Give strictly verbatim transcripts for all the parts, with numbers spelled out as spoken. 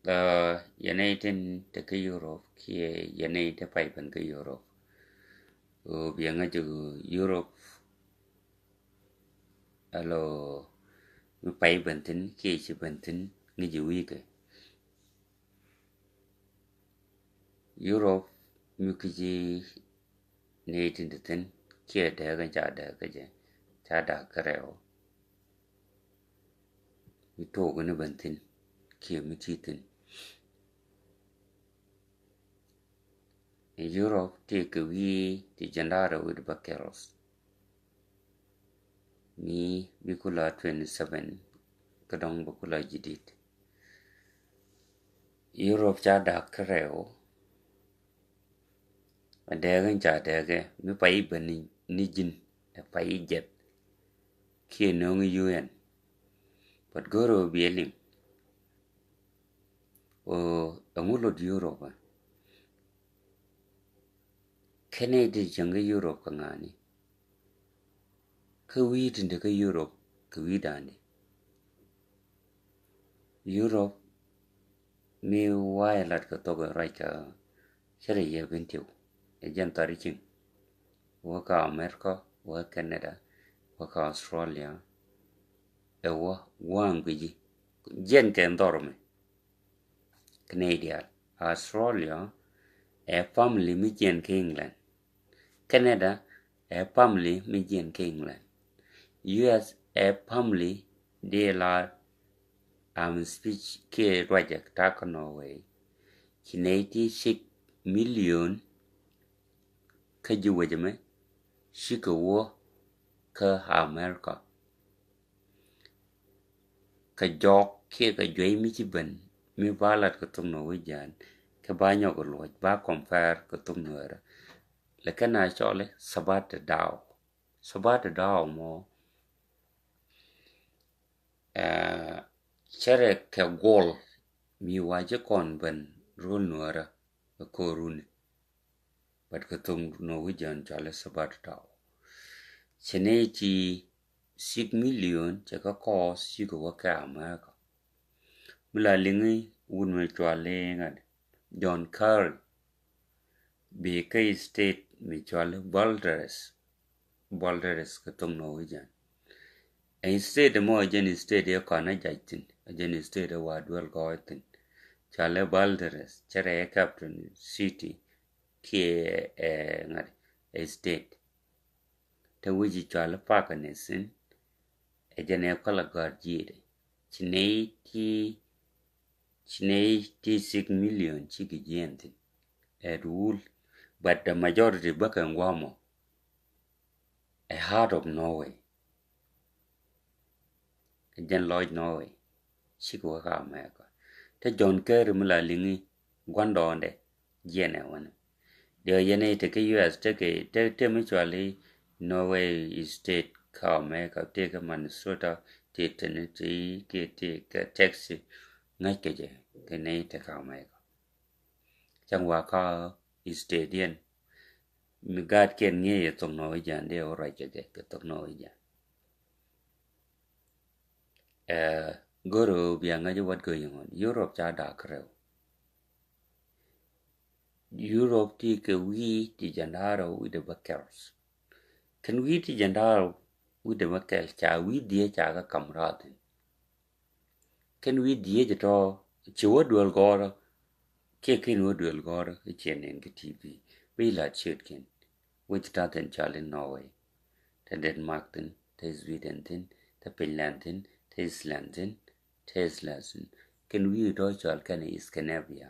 Yɛn nɛy tin te kä Europe kiɛ yɛn nɛy te pay ben kä Europe. Ɣöö biɛ ŋäc ɣöö Europe alo mi pay ben thi̱n kiɛ ci ben thi̱n ŋäc wi̱i̱kɛ. Europe mi ki ci nɛy tin te thi̱n kiɛ dääk in ca dääk kä jɛ ca da̱k kärɛw. Mi tuɔɔk ni ben thi̱n kiɛ mi ti thi̱n. Europe ti kɛ wi̱i̱ ti jiɛn da̱ŋ rɛw wi̱cdɛ bäkɛl. Mi bi kula twenty seven kä dɔ̱ŋ bi kula ji̱ di̱t. Europe ca da̱k kärɛw. A dɛɛk in ca dɛɛkɛ mi pay ben ni ji̱n ɛ pay jɛth kiɛ no̱o̱ŋ U N. But go̱r ɣöö biɛ liŋ ɣöö ɛŋu lot Europe ɛ? Kɛnɛ ti cieŋ kä Europe kɛ ŋa̱ni? Kä wi̱i̱ tin te kä Europe kɛ wi̱i̱ da̱a̱n di. Europe mi wa̱a̱ lat kɛ thok ruac kɛ cärɛ yɛ bin tiw ɛ jɛn thɔri cieŋ. Wä kä America, wä Canada, wä kä Australia. Ɛ wä waŋ guici jɛn kɛ dhɔr mi Canadian. Australia ɛ family mi jiɛn kä England. Canada ɛ family mi jiɛn kä England. U S ɛ family di la am speech kiɛ ruacɛ ta̱a̱ kä Norway. Ci nɛy ti six million kä ji̱ wecä mɛ cikɛ wä kä America. Kä jɔk kiɛ kä juey mi ci ben mi ba lat kɛ thok Norwegian kɛ ba nyɔk kɛ luɔc ba compare kɛ thok Nuɛrä. Lɛ kɛn a cɔl i̱ sabat daw. Sabat daw mɔ cärɛ kɛ gol mi wa ci kɔn ben rol Nuɛrä kɛ koruni. But kɛ thok Norwegian cɔl i̱ sabat daw. Cɛ nɛy ti six million cɛ kä kɔɔth cikɛ wä kä America. Mi la liŋi wut mi cɔal i̱ ŋa̱t John Kerry. Bi kä state mi cɔal i̱ Balderas. Balderas kɛ thok Norwegian. Ɛ state mɔ ɛ jɛn state ɛ kɔn ɛ jac thi̱n ɛ jɛn state ɛ wa duel gɔɔy thi̱n. Cɔal i̱ Balderas cɛ rɛ capital city kiɛ ɛ ŋa̱t ɛ state. Te wi̱ci cɔal i̱ Pakenethin ɛ jɛn ɛ kɔl a gɔ̱a̱r ji̱i̱dɛ. Ci nɛy ti ci nɛy ti six million cikɛ jiɛɛn thi̱n. Ɛ duul but the majority bäkɛ ŋuamɔ. Ɛ heart of Norway. Ɛ jɛn lɔc Norway cikɛ wä kä America. Te John Kerry mi la liŋi gua̱ndɔɔŋdɛ jiɛn ɛ wänɛ. Diɛ yɛn ɛ te kä U S te kɛ te te mi cɔal i̱ Norway state kä America te kä Minnesota te Tennessee kiɛ te kä Texas. Ŋäc kɛ jɛ kɛ nɛy te kä America. Cäŋ wa kä state yɛn mi gaatkiɛn ŋi̱eec ɛ thok Norwegian dee wä ruac kɛ jɛ kɛ thok Norwegian. Ɛ go̱r ɣöö bia ŋäc i̱ what going on. Europe ca da̱a̱k rɛw. Europe ti kɛ wi̱i̱ ti jiɛn da̱ŋ rɛw wi̱cdɛ bäkɛl. Kɛn wi̱i̱ ti jiɛn da̱ŋ rɛw wi̱cdɛ bäkɛl ca wi̱i̱ dhieec ca kɛ ka̱m raar thi̱n. Kɛn wi̱i̱ dhieec tɔ̱ ci wä duel gɔ̱rä kiɛ kɛn wä duel gɔ̱rä i̱ ciɛ nɛn kä T V. Bi la ciötkiɛn. Wec ta̱thi̱n cɔal i̱ Norway, te Denmark thi̱n, te Sweden thi̱n, te Finland thi̱n, te Iceland thi̱n, te Iceland thi̱n. Kɛn wi̱i̱ tɔ̱ cɔal kɛn i̱ Scandinavia.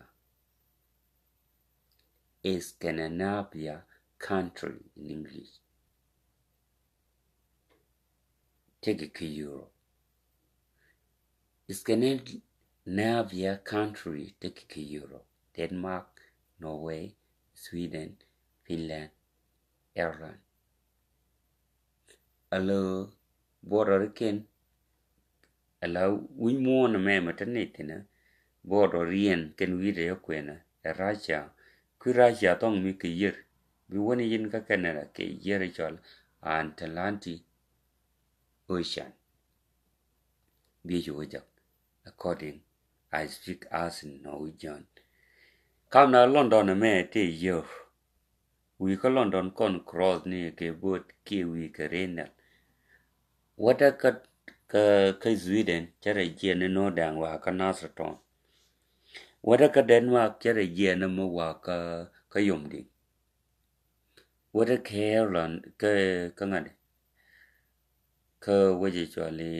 Scandinavia country in English. Tekɛ kä Europe. Scandinavia country tekɛ kä Europe. Denmark, Norway, Sweden, Finland, Ireland. Alo border kɛn ala wi̱ny muɔ̱ɔ̱n mɛmɛ te nɛy thi̱n. Border yɛn kɛn wi̱i̱dɛ yɛ kuɛnɛ ɛ Russia. Kui̱ Russia thɔŋ mi kɛ yiër bi wän yɛn kä Canada kɛ yiër cɔl Atlantic Ocean. Bi ci wä jek according I speak as in Norwegian. Kam na London mɛ tëë yio̱w. Wi̱i̱ kä London kɔn cross ni kɛ bo̱o̱t kiɛ wi̱i̱ kɛ rinɛl. Wätä kä, kä, kä Sweden cɛ rɛ jiɛn ni Northern wa kä Northern. Wätä kä Denmark cɛ rɛ jiɛn ni mi wa kä, kä Yomdiŋ. Wätä kä Ireland kä, kä ŋa̱t. Kä wecɛ cuali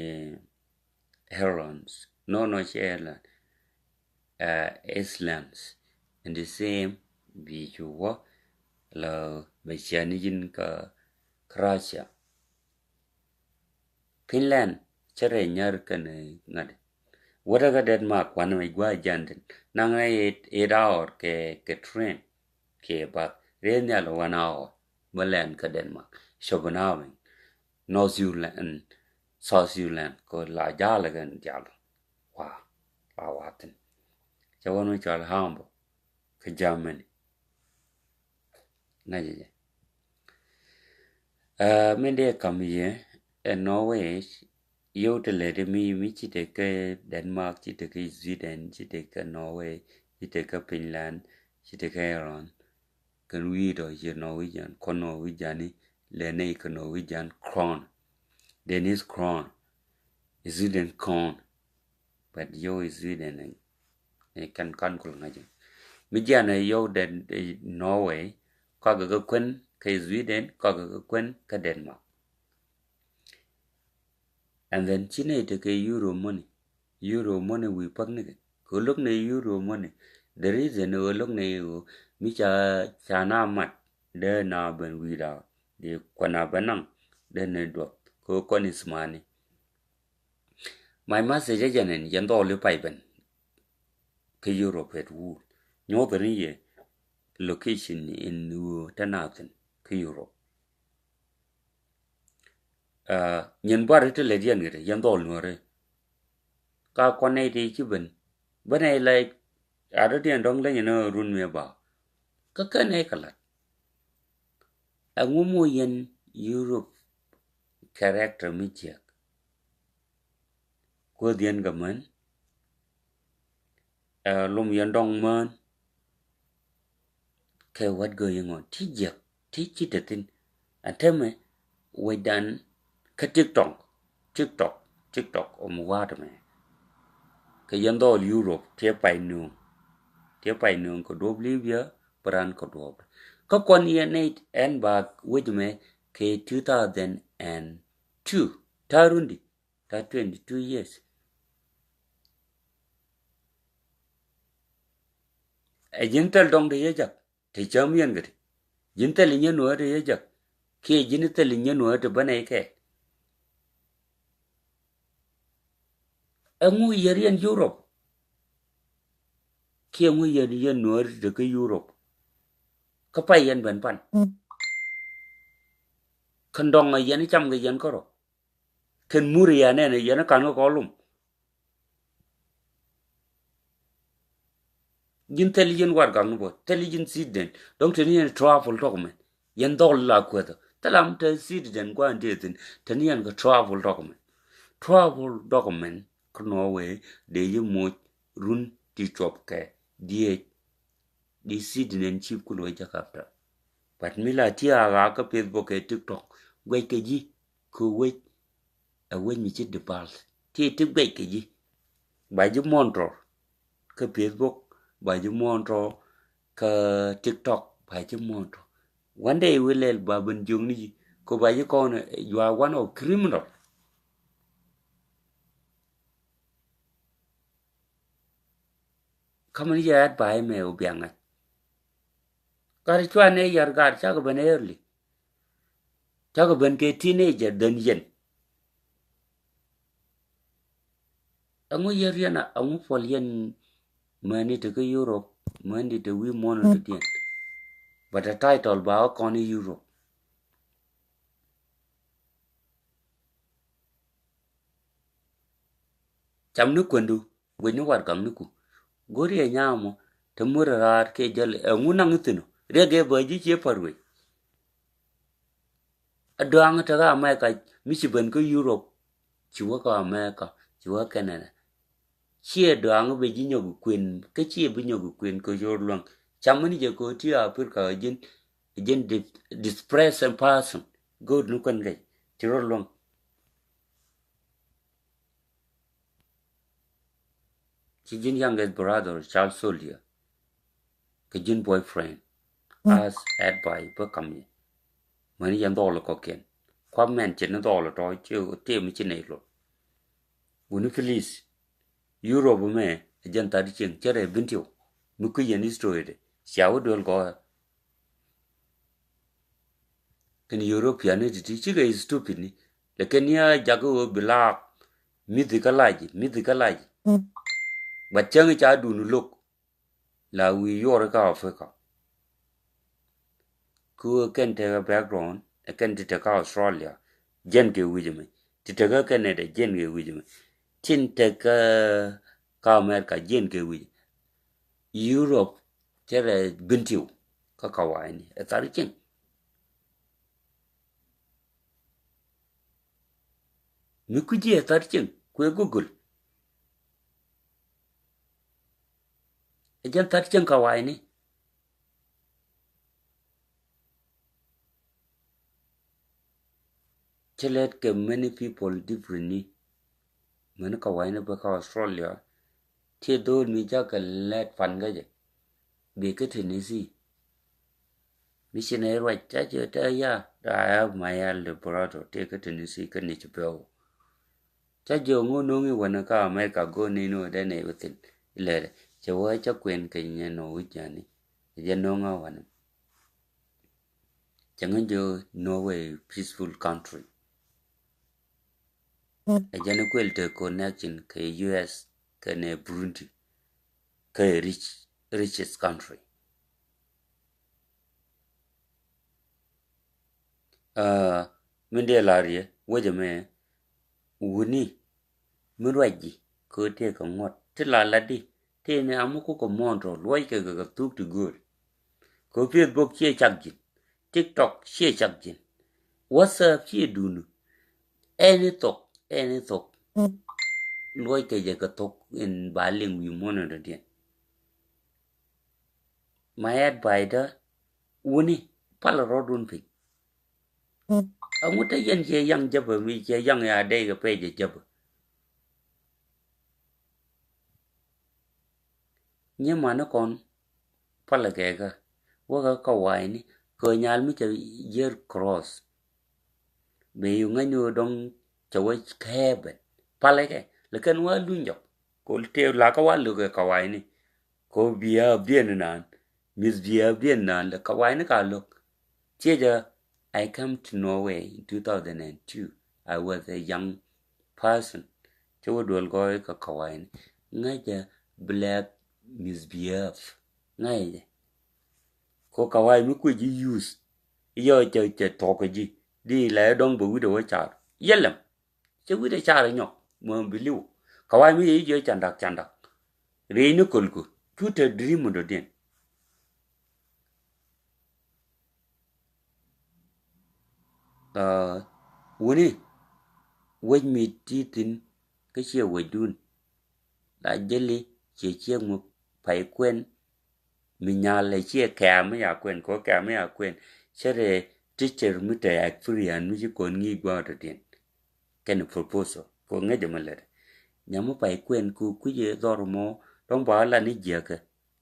Ireland. No, no, cɛ Ireland. Uh, Islands. And the same bi cu wä la bɛ ciani ji̱n kä, kä Russia. Finland cɛ rɛ nyar kɛn ŋa̱t. Wätä kä Denmark wanɛ mɛ gua jantin. Naŋ rɛ eight, eight hour kɛ, kɛ train. Kɛ bus. Rɛ nhial one hour. Bä lɛn kä Denmark. Köpenhamn. North Zealand. South Zealand. Kɔ la jal kɛn jal. Wa, wa, wa thin. Cɛ wä ni cɔal Hamburg. Kä Germany. Ŋa̱cä jɛ. Ɛ, min dee kam yɛ ɛ Norway, yio̱w ti lɛ ti mi, mi ci te kä Denmark, ci te kä Sweden, ci te kä Norway, ci te kä Finland, ci te kä Ireland. Kɛn wi̱i̱ tɔ ci Norwegian, kɔn Norwegian ni lɛ nɛy kä Norwegian crown. Danish crown. Sweden crown. But yio̱w Sweden ni, ni kɛn kan kul ŋa̱cä. Mi jianɛ yio̱w dɛ, eh, Norway, kɔakɛ kä kuän kä Sweden, kɔakɛ kä kuän kä Denmark. And then ci nɛ tekɛ euro money. Euro money wi̱i̱ päk nikɛ. Kɛ lo̱k nɛ euro money. The reason ɛ lo̱k nɛ ɣöö mi ca, ca na mat dee na ben wi̱i̱ da̱a̱. Dee kuan a ben naŋ dee nɛ duɔth. Kɛ kɔn is money. My message ɛ jɛn ɛn yɛn dhɔɔl i̱ pay ben. Kä Europe ɛ tuul. Nyuɔth ni yɛ location in ɣöö te na thin kä Europe. Ɛ, nyin buar i̱ ti lɛ diɛn ɣet yɛn dhɔɔl nuɔ̱ɔ̱ri. Ka kɔn nɛy ti ci ben. Bä nɛy lɛ a dɔ̱diɛn dɔ̱ŋ leny ni run mi ba. Kä kɛn nɛy kɛ la̱t. Ɛŋu mu yɛn Europe character mi jiäk? Kuäth yɛn kɛ män. Ɛ, lum yɛn dɔ̱ŋ män. Kɛ wät gö yɛ ŋɔ ti jiäk ti ci te thi̱n. Ɛ tɛmɛ wecdan kä TikTok, TikTok, TikTok ɔm wa̱a̱t mɛ. Kɛ yɛn dhɔɔl Europe tiɛ pay nööŋ. Tiɛ pay nööŋ kɛ duɔ̱p Libya, bi ran kɛ duɔ̱p. Kä kɔn yɛn nɛy ɛn ba wec mɛ kɛ two thousand and two. Ta̱a̱ rundi, ta̱a̱ twenty two years. Ɛ ji̱n thil dɔ̱ŋ ti yɛ jak, ti cäm yɛn kɛ ti. Ji̱n thil inyɛ nuɔ̱ɔ̱r ti yɛ jak. Kiɛ ji̱n thil inyɛ nuɔ̱ɔ̱r ti bä nɛy kɛ. Ɛŋu yɛ riɛn Europe? Kiɛ ŋu yɛn, yɛn nuɔ̱ɔ̱r ti kä Europe? Kä pay yɛn ben pan. Kɛn dɔ̱ŋ ɛ yɛn cam kɛ yɛn kärɔ. Kɛn mur yɛn ɛn ɛ yɛn kan kä kɔlum. Ji̱n thil ji̱n warɛgak ni bä, thil ji̱n citizen. Dɔ̱ŋ te ni yɛn travel document. Yɛn dhɔl la kuäthä. Thil am te citizen gua̱a̱n te thi̱n. Te ni yɛn kɛ travel document. Travel document kä Norway dee ji̱ moc run ti cuɔp kɛ diɛc. Di citizenship ku luɔc jak after. But mi la ti a ɣaa kä Facebook kɛ TikTok, guɛc kɛ ji̱ kɛ wec, ɛ wec mi ci dipal. Ti ti guɛc kɛ ji̱. Ba ji̱ monitor kä Facebook, ba ji̱ monitor kä TikTok, ba ji̱ monitor. One day wi lɛl ba ben jiökni ji̱, kɛ ba ji̱ kɔn, you are one of criminal. Kä min yɛ advice mɛ wä biaŋ ɛ. Gat cuan ɛ yar gat cakɛ ben early. Cakɛ ben kɛ teenager dhän yɛn. Ɛŋu yɛ riɛn a, ɛŋu puɔl yɛn mäni te kä Europe, mäni te wi̱i̱ muɔ̱n te diɛn. But a title ba wä kɔn i̱ Europe. Cam ni kuendu, guic ni warɛgak ni ku. Go̱ri ɛ nyamɔ, te mur ɛ raar kɛ jäl, ɛŋu naŋ ithin ɔ. Riɛk ɛ bä ji̱ ciɛ pär wec. A dɔaŋ te kä America, mi ci ben kä Europe, ci wä kä America, ci wä Canada. Ciɛ dɔaŋ bɛ ji̱ nyɔk kuën, kä ciɛ bi nyɔk kuën kɛ ci rɔ luäŋ. Cam mi ni jɛ kɛ ti Africa ji̱n, ji̱n di-, depressed person. Go̱o̱r ni kuɛn kɛ ci rɔ luäŋ. Ci ji̱n youngest brother child soldier kɛ ji̱n boyfriend. As advice bä kam yɛ. Mäni yɛn dhɔl kɔkiɛn. Kuak mɛn ci ni dhɔl tɔ ci tëë mi ci nɛy luɔt. Wuni please. Europe mɛ a jɛn that cieŋ cɛ rɛ bin tiw. Mi kui̱ yɛn history de cia wä duel gɔɔyä. Kɛn European ni titi cikɛ stupid ni. Lɛ kɛn ni a jak wä bi laak. Mithi kä laji, mithi kä laji. But cäŋ ca dun look. La wi̱i̱ yuɔr kä Africa. Ku kɛn tekɛ background, kɛn ti tekɛ Australia, jɛn kɛ wi̱c mɛ. Ti tekɛ Canada, jɛn kɛ wi̱c mɛ. Tin tekɛ kä America, jɛn kɛ wi̱c. Europe, cɛ rɛ bin tiw kä kawai ni ɛ thar cieŋ. Mi kui̱ci ɛ thar cieŋ kuɛ Google. Ɛ jɛn thar cieŋ kawai ni. Cɛ lɛt kɛ many people differently. Mɛn kawai ni bä kä Australia. Tiɛ dho̱o̱l mi jakɛ lɛt pan kä jɛ. Bi kä Tennessee. Mi ci nɛ ruac ca jɛ tɛ ya. I have my elder brother tiɛ kä Tennessee kä ni ci pɛw. Ca jɛ ŋo no̱ŋ i̱ wanɛ kä America go̱o̱r ni ni wä dee nɛ wä thin. Ilɛrɛ cɛ wä ca kuɛn kɛ nyɛ nɔ wi̱c jani. Jɛ no̱ŋ a wanɛ. Cɛ ŋä jɛ Norway peaceful country. Ɛ jɛn kuel te connection kɛ U S kɛnɛ Burundi kɛ rich, richest country. Aa, min dee lar yɛ wecɛ mɛ wuni min ruac ji̱ kɛ tëë kɛ ŋuɔ̱t ti la lat di. Tëë ni amä kukɛ muɔ̱ɔ̱n tɔ luɔc kɛ kɛ thuk ti gööl. Kɛ Facebook ciɛ cak ji̱n. TikTok ciɛ cak ji̱n. WhatsApp ciɛ duni. Ɛn i̱ thok, ɛn i̱ thok. Luɔc kɛ jɛ kɛ thok in ba liŋ wi̱i̱ muɔ̱ɔ̱n in dɔ̱diɛn. My advice dä wuni palɛ rɔɔdun piny. Aŋu te yɛn ciɛ yaŋ jäpä mi ciɛ yaŋ ya dee kɛ pɛc jɛ jäpä. Nyi mani kɔn palɛ kɛɛkä wäkä kä wa̱i̱ni kɛ nyal mi cɛ yier cross. Bɛ yu ŋäcni wä dɔŋ cɛ wä kɛɛbɛ palɛ kɛ lɛ kɛn wä luny jɔk. Kol tëë lakä wä lukɛ kä wa̱i̱ni. Ko biɛ biɛn nan, miss biɛ biɛn nan lɛ kä wa̱i̱ni ka lo̱k. Tiecä, I come to Norway in two thousand and two. I was a young person. Cä wä duɔl gɔɔy kä kä wa̱i̱ni. Ŋäcä black misbehave. Ŋäcä. Ko kä wa̱i̱ mi kuec ji̱ use. Yɔ cɛ cɛ thɔk kä ji̱. Di la dɔŋ bɛ wi̱dɛ wä car. Yɛlɛm. Cɛ wi̱cdɛ car inyɔk mɛ bi li̱w. Kä wa̱i̱ mi yɛ i̱ jiɛ candak candak. Riey ni kölkö cu te dream mi dɔ̱diɛn. Aa, wuni wec mi ti thi̱n kä ciɛ wecdun. La jeli ciɛ ciek mi pay kuɛn. Mi nyal ɛ ciɛ kɛ̈m mi ya kuɛn kɛ kɛ̈m mi ya kuɛn. Cɛ rɛ teacher mi te experience mi ci kɔn ŋi̱i̱c gua̱a̱th tɔ̱thi̱n. Kɛn proposal kɛ ŋäcɛ mi lät. Nyam mi pay kuɛn kɛ kui̱c ɛ dhɔr mɔ dɔ̱ŋ ba lat ni jiäkä.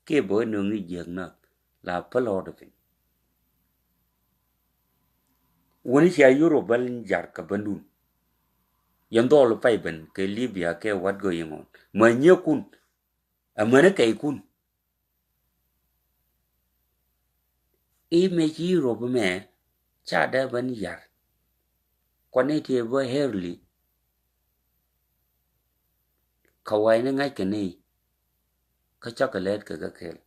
Kiɛ bä nöŋ ni jiäk nath la päl ɣɔt piny. Wuni cia Europe bäl jar kɛ bändun. Yɛn dhɔl pay ben kɛ Libya kɛ what going on. Mä nyiekun. Amäni kɛykun. Image Europe mɛ ca dee ben yar. Kuani ti bä early. Kä wa̱i̱ ni ŋa̱c kɛ ni kä cakɛ lɛt kɛ kɛ kɛl.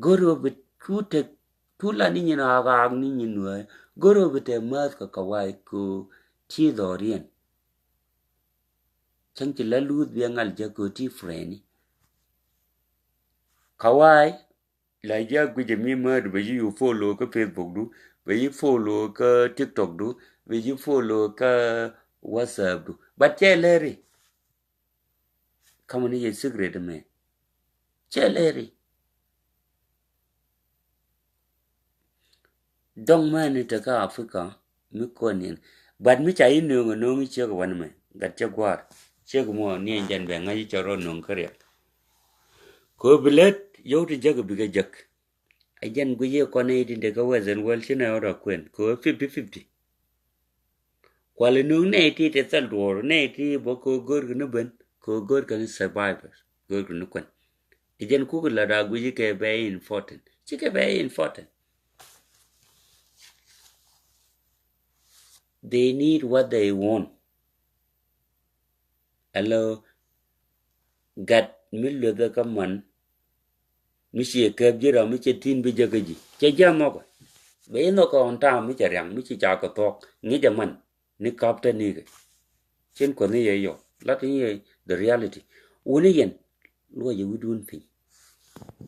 Go̱r ɣöö bi cu tek cu la ni nyin ɣaak ɣaak ni nyin nuääy. Go̱r ɣöö bi tɛ määth kɛ kä wa̱i̱ kɛ ti dhɔriɛn. Cäŋ ci la luuth biɛ ŋal jɛ kɛ ti friend ni. Kä wa̱i̱ la ji̱ a guic mi määth bɛ ji̱ yu follow kä Facebook du, bɛ ji̱ follow kä TikTok du, bɛ ji̱ follow kä WhatsApp du. But cɛ lɛri. Ka̱mɛ ni jɛ secret mɛ. Cɛ lɛri. Dɔŋ mɛni tekä Africa mi kɔn yɛn. But mi ca yi nööŋ nööŋ ciek wan mɛ gat cɛ gua̱a̱r. Ciek mɔ ni ɛn jɛn bɛ ŋa̱c cɛ rɔ nööŋ kä riɛk. Kɛ ɣöö bi lät yio̱w ti jäk bikɛ jäk. Ɛ jɛn guic yɛ kɔn nɛy ti tekä Western world ci nɛ ɣöö rɔ kuɛn kɛ ɣöö fifty fifty. Kualɛ nööŋ nɛy ti te thil duɔ̱ɔ̱r nɛy ti bä kɛ ɣöö gör kɛ ni ben kɛ ɣöö gör kɛ ni survivors gör kɛ ni kuɛn. Ɛ jɛn kukɛ la daa guic kɛ bɛ important ci kɛ bɛ important. They need what they want. Ɛlɔ gat mi luethɛ kä man mi ciɛ kɛp ji̱ ram mi cɛ tin bi jɛ kä ji̱ cɛ ji̱ a nhɔkɛ. Bɛ i̱ nhɔkɛ on time mi cɛ riaŋ mi ci ca kɛ thuɔ̱k ŋi̱cɛ man ni kap te nikɛ. Cin kuɔth ni yɛ yɔ lat ni yɛ the reality. Wuni yɛn luɔcɛ wi̱dun piny.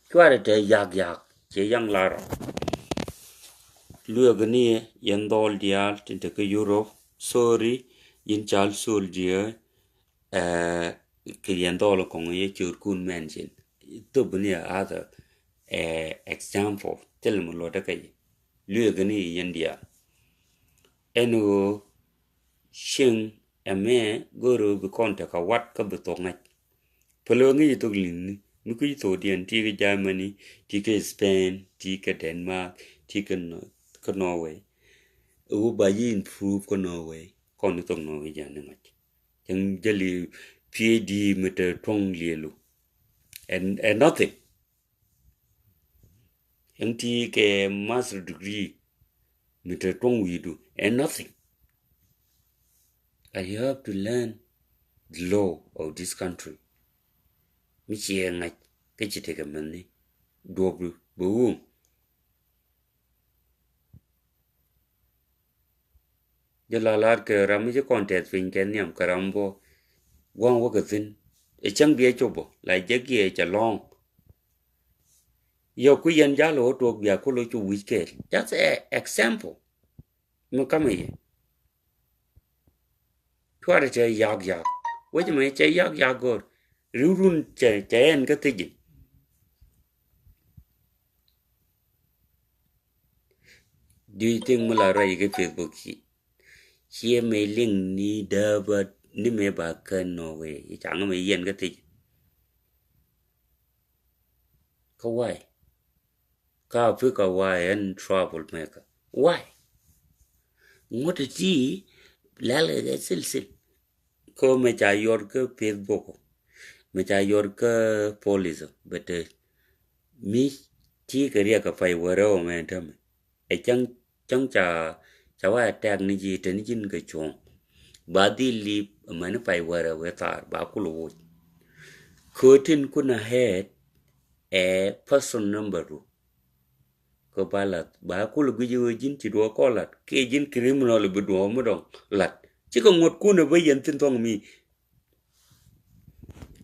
Cuarɛ te yak yak cɛ yaŋ lar rɔ. Luɛk ni yɛn dhɔl diaal tin te kä Europe. Sorry, yin cal soldier, eh, kɛ yɛn dhɔl kɔŋ yɛ cor kun mention. Thop ni other, eh, example thil mi luɔt kä yɛ. Luɛk ni yɛn diaal. Ɛn ɣöö cieŋ ɛmɛ goro bi kɔn te ka wat kä bi thok ŋa̱c. Pälɛ ŋi̱c thok li̱ni mi kui̱ thok diɛn ti kä Germany, ti kä Spain, ti kä Denmark, ti kä Nor-, kä Norway. Ɛ wä ba yi improve kä Norway kɔn ni thok Norway jɛ ni ŋa̱c. Cäŋ jäli P H D mi te tuɔ̱ŋ lielu. Ɛ, ɛ nothing. Ɛn ti kɛ master degree mi te tuɔ̱ŋ wi̱i̱du ɛ nothing. And you have to learn the law of this country. Mi ciɛ ŋa̱c kä ci tekɛ mɛni duɔp bɛ wum. Jɛ la lar kɛ ram mi ci kɔn tɛth piny kɛ nhiam kɛ ram bɔ gua̱a̱ŋ wä kɛ thi̱n. Ɛ cäŋ biɛ cop bɔ la jɛ giɛ cɛ lɔ̱ŋ. Yɔ ku yɛn jal wä tuɔk bia ku lo cu wi̱c kɛɛl. Just a example. Mi kamɛ yɛ cuarɛ cɛ yak yak wec mɛ cɛ yak yak gör. Riw run cɛ cɛ ɛn kä thi̱ji̱n. Do you think mi la ruac kɛ Facebook ci ciɛ mɛ liŋ ni dääbä ni mɛ ba kän nɔ wee i̱ caŋ mɛ yɛn kä thi̱c. Kä why? Kä Africa why ɛn trouble maker? Why? Ŋuɔ̱t ti lɛl kɛ thil thil. Kä mɛ ca yuɔr kä Facebook, mɛ ca yuɔr kä police, but, eh, mi ti kɛ riɛk kɛ pay wärä wä mɛ tämɛ. Ɛ cäŋ, cäŋ ca, ca wa attack ni ji̱ te ni ji̱n kɛ cuɔ̱ŋ. Ba dhil lip amäni pay wärä wee thar ba kul woc. Kä tin kun ahead ɛ person number du. Kä ba lath ba kul guic wee ji̱n ci duɔ̱ɔ̱k kɔ lath kiɛ ji̱n criminal bi duɔ̱ɔ̱k mi dɔ̱ŋ lath. Cikɛ ŋuɔ̱t kun ɛ bä yɛn thi̱n thɔ̱ŋ mi.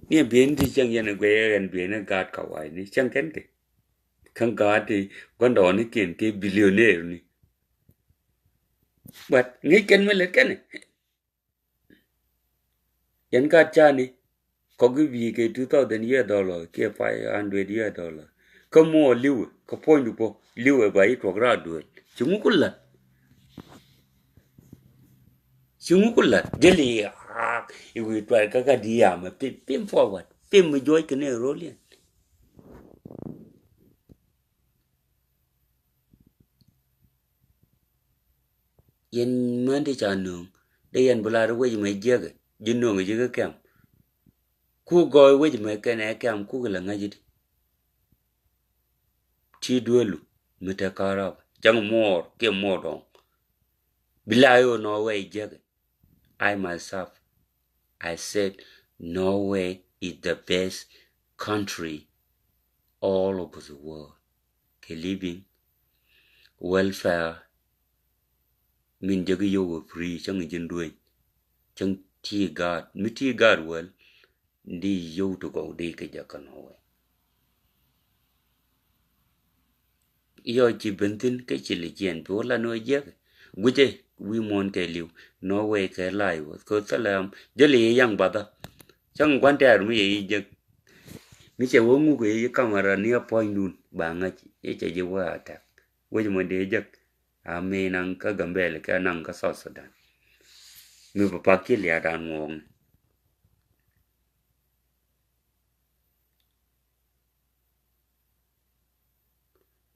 Ni ɛ bi̱i̱n ti cäŋ yɛn ɛ guic ɛ yɛn bi̱i̱n ɛ gaat ka wa̱i̱ni cäŋ kɛn kɛ. Kä gaat ti gua̱ndɔɔŋnikiɛn kɛ billionaire ni. But ŋi̱i̱c kɛn mi lät kɛn. Yɛn gaat cani kɔk i̱ bi̱i̱ kɛ two thousand U S dollar kiɛ five hundred U S dollar. Kä muɔ li̱wɛ kä puɔ̱nydu puɔ li̱wɛ ba i̱ tuɔk raar duel. Ci ŋu ku la̱t? Ci ŋu ku la̱t? Jeli i̱ wi̱i̱ tuay kä kä di yamɛ pim, pim forward, pim mi juɔc kɛ ni rol yɛn. Yɛn män ti ca nööŋ dee yɛn bi lar wec mɛ jiäkɛ ji̱ nööŋ ji̱ kä kɛm. Ku gɔɔy wec mɛ kɛn ɛ kɛm ku kɛ lɛ ŋäc i̱di. Ti duelu mi te karap cäŋ muɔɔr kiɛ muɔɔr dɔŋ. Bi la yo nɔ wec jiäkɛ. I myself, I said Norway is the best country all over the world. Kɛ living, welfare, min jɛ ki yio̱w ɛ free, cäŋ ji̱n dueny, cäŋ ti gaat, mi ti gaat wäl, di yio̱w ti gɔw di kɛ jɛ kä Norway. Yɔ ci ben thi̱n kä ci lɛ jiɛn bi wä la ni wä jiɛk. Guicɛ wi̱i̱ muɔ̱ɔ̱n kɛ li̱w Norway kɛ la̱a̱c wä kɛ thilɛ am jäli yaŋ batha. Cäŋ gua̱n tɛɛr mi yɛ yi jek. Mi cɛ wä ŋuk yɛ yi kamera ni a puɔ̱nydun ba ŋäc i̱ cɛ ji̱ wä a tɛk. Wec mɔ dee jek. A mi naŋ kä Gambɛl kɛ naŋ kä South Sudan. Mi bɛ pak ci lia̱a̱ dan ŋuɔ̱ɔ̱ŋ.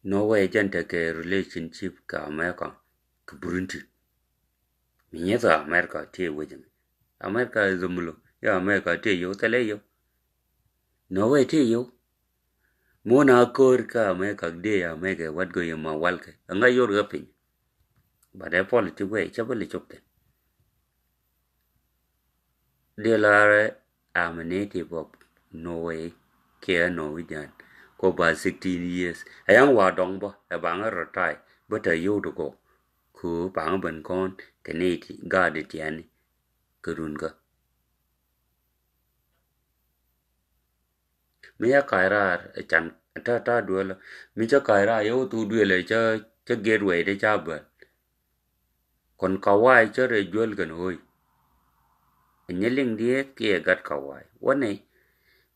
Norway jɛn tekɛ relationship kɛ America kɛ Burundi. Mi nyeth America tëë wec mi. America is the mulo. Ya America tëë yow, thɛlɛ yow. Norway tëë yow. Mona kor ka America dee America wat go yema walke. Anga yor ga piny. But a politic way, chabali chokte. Dee lar, I'm a native of Norway, kɛ Norwegian. Ko ba sixteen years. Ɛ yaŋ wa dɔŋ bä, ɛ baŋ ɛ retire, bä tɛ yio̱w ti gɔw. Ko baŋ ɛ ben kɔn kɛ native, gaat ti tiani, kɛ run kä. Mi ca kac raar, ɛ can, ɛ ta̱a̱ ta̱a̱ duëlä. Mi ca kac raar, yɛ wä thok duëlä, cä, cä gateway ti ca bäl. Kɔn kawac cä rɛy juäl kɛn ɣööc. Ɛ nyɛ liŋ diɛɛth kiɛ gat kawac. Wä nɛy.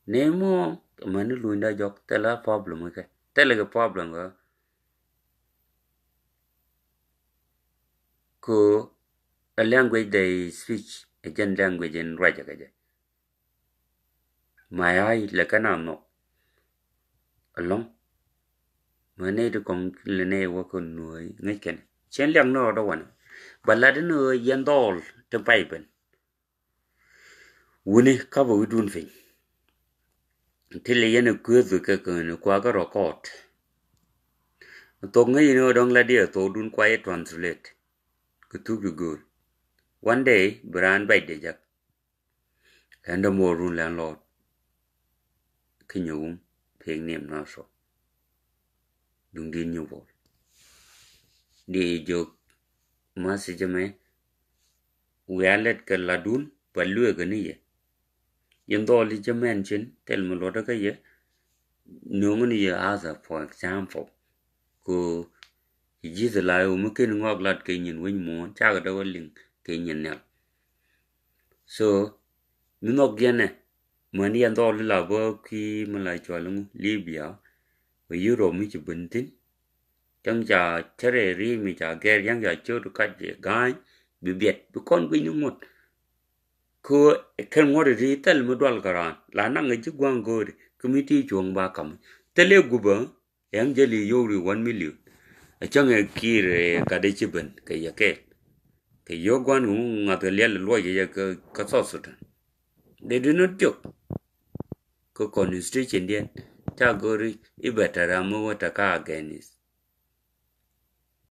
Nɛy mɔ, mani lunyda jɔk, thilɛ problem kɛ. Thilɛ kɛ problem kɛ. Ko a language they speak, ɛ jɛn language in ruacɛ kɛ jɛ. My eye lɛ kɛn a nhɔk. Ɛlɔ̱ŋ. Mɛ nɛy ti kɔŋ lɛ nɛy wä kɛ nuɔ̱ɔ̱c ŋäc kɛn. Cɛn liak ni rɔɔdä wanɛ. Ba lat ni ɣöö yɛn dhɔɔl ti pay ben. Wuni kapɛ wi̱dun piny. Ti lɛ yɛn ɛ kueth kɛ kɛ ni kua kä record. Thok ŋäc ni ɣöö dɔ̱ŋ lat diɛ thokdun kua yɛ translate. Kɛ thuk ti gööl. One day bi raan bɛc dee jak. Ɛn dämuɔɔrun landlord. Kä nyɛ wum pek niɛm na sɔ. Duŋdi̱t nyɛ bol. Di jok message mɛ. Wiaa lɛt kɛ latdun ba lueekä ni yɛ. Yɛn dhɔl i̱ cä mɛn cin thil mi luɔtdä kä yɛ. Nööŋä ni yɛ other, for example. Ko ji̱th la yɛ wä mi ken ŋɔak lat kɛ nyin wec muɔ̱ɔ̱n cakɛ dee wä liŋ kɛ nyin nhial. So mi nhɔk yɛn ɛ män yɛn dhɔl la bä kui̱ mi la cual ŋu Libya. Wä Europe mi ci ben thi̱n. Cäŋ ca cärɛ ri̱i̱c mi ca gɛr yäŋ ca cööt kac jɛ ga̱a̱ny bi biɛt bi kɔn guic ni ŋuɔ̱t. Kö kɛn ŋuɔ̱t ri thil mi dual kɛ raan la naŋ ji̱ gua̱a̱ŋ go̱o̱ri kä mi ti cuɔ̱ŋ ba ka̱m thil ëë gupä. Yäŋ jäli yio̱w ri one million. A cäŋ ɛ ki̱i̱r ɛ gat ɛ ci ben kɛ yɛ kɛɛl. Kɛ yio̱w gua̱a̱ŋ ŋu ŋa̱th kɛ liɛl luɔc kɛ yɛ kä South Sudan. They do not joke. Kä constitution diɛn ca go̱o̱ri i̱ bɛ tɛr ram mi wä tɛ ka against